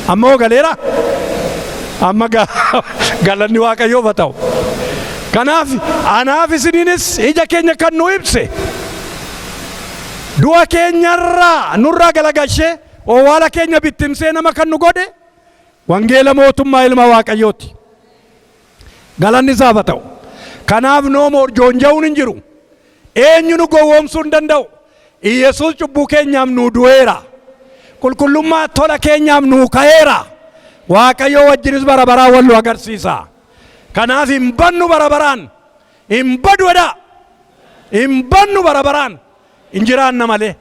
Amma hoo galeera? Amma galanni Waaqayyoof haa ta'u. Kanaaf anaaf isiniinis ija keenya kan nu ibse du'a keenyarraa nurraa galagashee owwaala keenya bittimsee nama kan nu godhe wangeela mootummaa ilma Waaqayyooti. Galanni isaaf haa ta'u. Kanaaf no more joonja'uun hin jiru. Eenyu nu gowwoomsuu hin danda'u. Iyyasuus cubbuu keenyaaf nuu du'eera. Qulqullummaa tola keenyaaf nuu ka'eera. Waaqayyo wajjinis bara baraan wal nu agarsiisa. Kanaaf hin bannu bara baraan. Hin badu jedhaa. Hin bannu bara baraan. Hin jiraanna malee.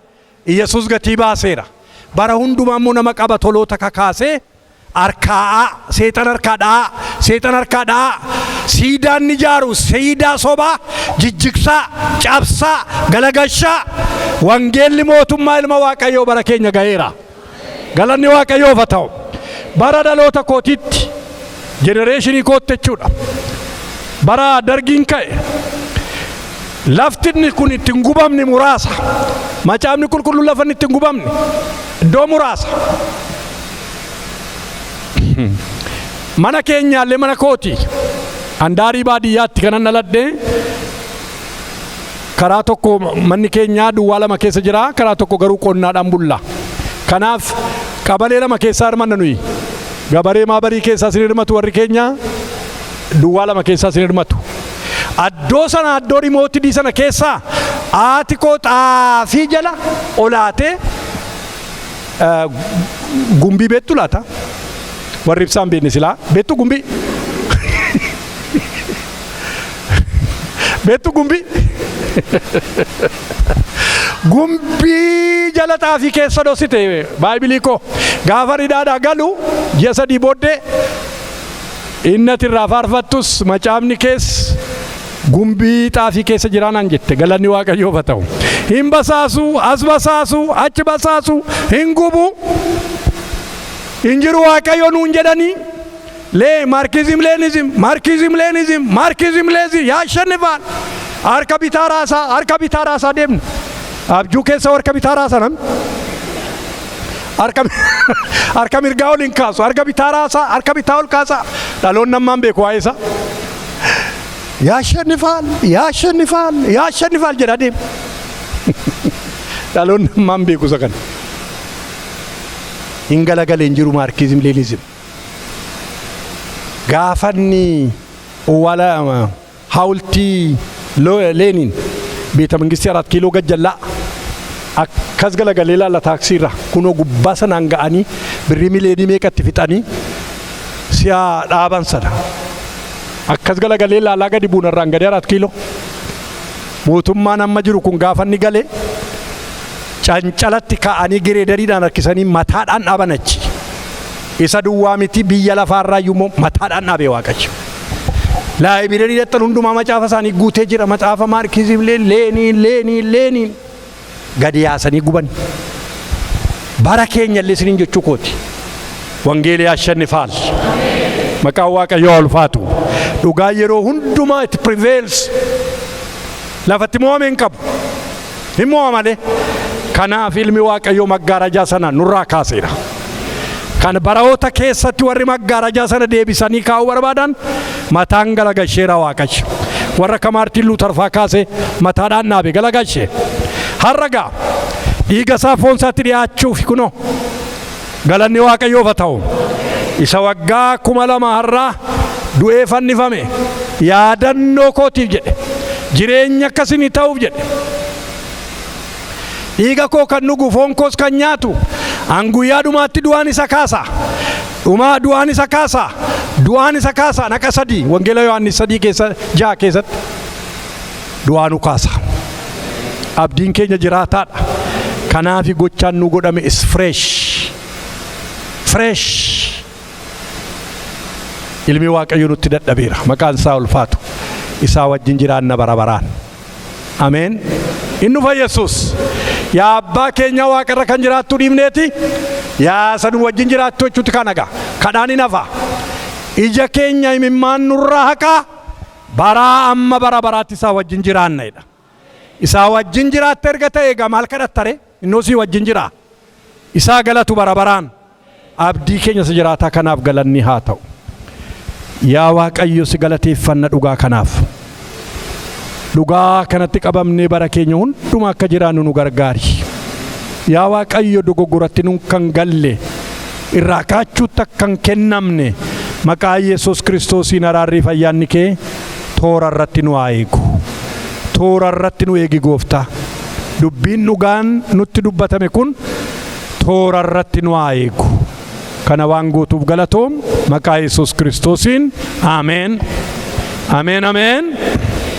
Iyyasuus gatii baaseera. Bara hundumaa immoo nama qaba toloota kakaasee harkaa'aa, seexan harkaa dha'aa, seexan harkaa dha'aa, siidaan ni jaaru, siidaa sobaa, jijjigsaa, cabsaa, galagashaa, wangeelli mootummaa ilma Waaqayyoo bara keenya ga'eera. Galanni Waaqayyoof haa ta'u. Bara dhaloota kootiitti, generation kootti jechuudha. Bara dargiin ka'e, lafti inni kun ittiin gubamne muraasa. Macaafni qulqulluun lafa inni ittiin gubamne iddoo muraasa. Mana keenyaallee mana kooti. Handaarii baadiyyaatti kanan dhaladhe, karaa tokko manni keenyaa duwwaa 2 keessa jira, karaa tokko garuu qonnaadhaan bulla. Kanaaf qabalee 2 keessaa hirmanna nuyi. Gabaree maabarii keessaa sin hirmatu, warri keenya duwwaa 2 keessaa sin hirmatu. Addoo sana, addoo remote sana keessaa haati koo xaafii jala olaatee, gumbii beektu laata? Warri ibsaan beekne silaa beektu gumbii? Beektu gumbii? Gumbii jala xaafii keessa dhosite baaybilii koo. Gaafa ridhaadhaa galu ji'a 3 booddee, inni ati irraa faarfattus macaafni kees gumbii xaafii keessa jiraanaan jette. Galanni Waaqayyoof haa ta'u. Hin basaasu, as basaasu, achi basaasu, hin gubu. Hin jiru Waaqayyo nuun jedhanii. Lee Marxism Leninism, Marxism Leninism, Marxism Leninism ያሸንፋል. Harka bitaa raasaa, harka bitaa raasaa deemna. Abjuu keessa harka bitaa raasa namni. Harka mirgaa ol hin kaasu, harka bitaa raasaa, harka bitaa ol kaasaa. Dhaloonni ammaan beeku waa'ee isaa. ያሸንፋል, ያሸንፋል, ያሸንፋል jedha deema. Dhaloonni ammaan beeku isa kana. Hin galagalee hin jiru Marxism Leninism. Gaafanni owwaala haawultii Leenin beeta mangistii 4 kiiloo gajjallaa akkas galagalee laalla taaksiirra kunoo gubbaa sanaan ga'anii birrii miliyoonii meeqatti fixanii si'a dhaaban sana akkas galagalee laalaa gadi buunarraan gadi 4 kiiloo. Mootummaan amma jiru kun gaafanni galee cancalatti kaa'anii gireedariidhaan harkisanii mataadhaan dhaaban achi. Isa duwwaa miti, biyya lafaarraa iyyuu mataadhaan dhaabee Waaqayyo. Library dhaqxan hundumaa macaafa isaanii guutee jira. Macaafa Marxism, Leeniin, Leeniin, Leeniin gadi yaasanii guban. Bara keenya illee isiniin jechuu kooti. Wangeelii ያሸንፋል. Maqaan Waaqayyoo ulfaatu. Dhugaa yeroo hundumaa it prevails. Lafatti mo'ame hin qabu. Hin mo'a malee. Kanaaf ilmi Waaqayyoo maggaarajaa sana nurraa kaaseera. Kan baroota keessatti warri maggaarajaa sana deebisanii kaa'uu barbaadan mataan galagalcheera Waaqayyo. Warra akka Maartiin Luuter faa kaase mataadhaan dhaabe galagalche. Har'a gaa dhiiga isaa foon isaatti dhiyaachuuf kunoo galanni Waaqayyoof haa ta'u. Isa waggaa 2000 har'aa du'ee fannifame yaadannoo kootiif jedhe, jireenya akkasinii ta'uuf jedhe. Dhiiga koo kan dhugu, foon koos kan nyaatu, an guyyaa dhumaatti du'aan isa kaasa. Dhumaa du'aan isa kaasa. Du'aan isa kaasa naqa sadii Wangeela Yohaannis 3 keessa 6 keessatti du'aa nu kaasa. Abdiin keenya jiraataadha. Kanaafi gochaan nu godhame is fresh. Fresh. Ilmi Waaqayyo nutti dadhabeera. Maqaan isaa ulfaatu. Isaa wajjin jiraanna bara baraan. Ameen. Inni dhufa Yesuus. Yaa abbaa keenya waaqarra kan jiraattu dhiibneeti. Yaa sanu wajjin jiraattu jechuutti kan haga. Kadhaan hin hafa. Ija keenya imimmaan nurraa haqaa, baraa amma bara baraatti isaa wajjin jiraanna. Isaa wajjin jiraatte erga ta'e egaa maal kadhattare? Innoo sii wajjin jira. Isaa galatu bara baraan. Abdii keenya isa jiraataa kanaaf galanni haa ta'u. Yaa Waaqayyo, si galateeffanna dhugaa kanaaf. Dhugaa kanatti qabamnee bara keenya hundumaa akka jiraannu nu gargaari. Yaa Waaqayyo, dogoggoratti nun kan galle irraa kaachuutti akka hin kennamne maqaa Yesuus Kiristoosiin araarrii fayyaanni kee toora irratti nu haa eegu. Toora irratti nu eegi, Gooftaa. Dubbiin dhugaan nutti dubbatame kun toora irratti nu haa eegu. Kana waan gootuuf galatoom, maqaa Yesuus Kiristoosiin. Ameen. Ameen, ameen.